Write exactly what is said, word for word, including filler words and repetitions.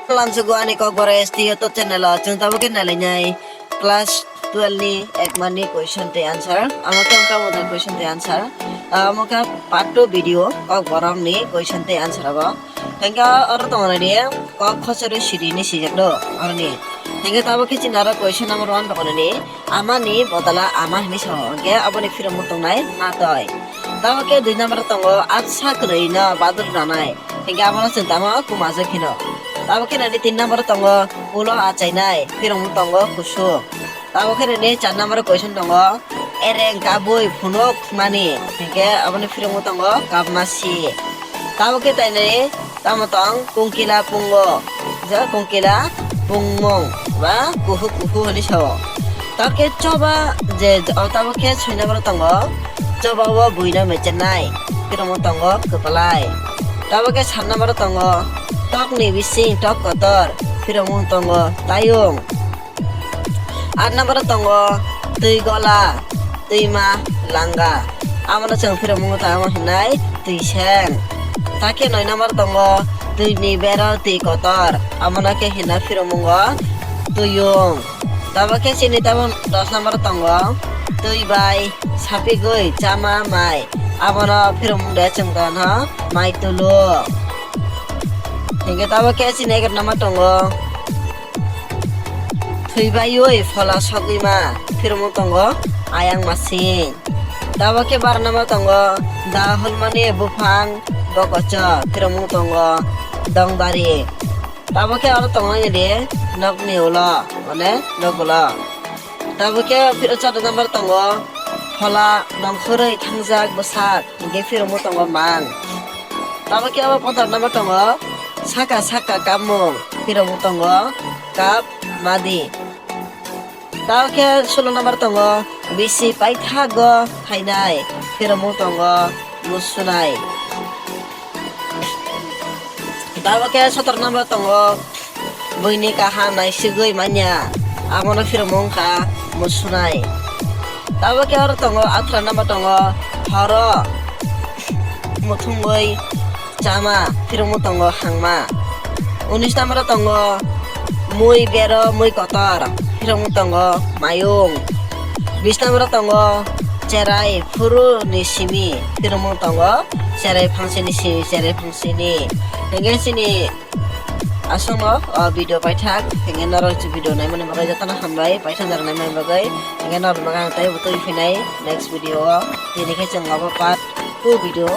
Lamsugo ani Kokborok S T YouTube channel o chwng tabuk khe nalainai class twelve ni ekmani question tei answer. Amo khe wngkha model question tei answer. Amo khe part two video Kokborok ni question tei answer abo. Hingkhe oro tongo nai di kok khosoro siri ni sijak do aroni. Hingkhe tabuk khe chini aro question number one tongo nai di amani bodala ama hinwi sao. Hingkhe aboni phiromung tongnai matoi. Tabuk khe dui number tongo atsa kwrwi no baduk ranai. Hingke abono chwng tamo kumajak hino. Tabuk khe nini tin number tongo ulo achainai, phirongmung tongo kusuk. Tabuk khe nini char number question tongo ereng kabui phunuk mani. Hingke aboni phirongmung tongo kapmasi. Tabuk khe tainai tamo tong kungkila pungo. Je kungkila pungmung ba kuhu kuhu hinwi sao. Tabuk khe choba je, o tabuk khe soi number tongo. Choba o buino mechenai, phiromung tongo kwpalai. Tabuk khe sat number tongo, tokni bising tok kotor, phiromung tongo tayung. At number tongo, twi gola, twima langa. Abono chwng phiromung tamo hinai twi seng. Takhe noi number tongo, twini bero twi kotor. Abono khe hina phiromungo tuyung. Tabuk khe chini tabuk dos number tongo, twi bai sapigwi chama mai. Abono phiromung de chwng tongno mai tulu. Hingke tabuk khe chini egaroh number tongo, thwi baiwi phola sogwi ma, phiromung tongo ayang masing. Tabuk khe baro number tongo, da hulmani buphang bokocho, phiromung tongo dongdari. Tabuk khe oro tongo nini di nokni ulo, mane nok ulo. Tabuk khe phiro chwda number tongo, phola nongkhorwi thangjak bwsak, hingke phiromung tongo mang. Tabuk khe abo pondro number tongo, saka saka kapmung, phiromung tongo kap madi. Tabuk khe sulo number tongo, bisi paithago phainai, phiromung tongo musunai. Tabuk khe sotoro number tongo, buini kaham naisigwi manya, abono phiromung wngkha musunai. Tabuk khe oro tongo, athra number tongo, horo muthungwi chama, phiromung tongo hangma. Unis number tongo, mui bero mui kotor, phiromung tongo mayung. Bis number tongo, cherai phuru ni simi, phiromung tongo cherai phangsini simi, cherai phangsini. Hingke chini aswkno o video paithak, hingke norok video naimani bagwi jotono hambai, paithak jora naimani bagwi. Hingke norok bagwi ang teibo twi phinai next video o. Tini khe chwng obo part two video.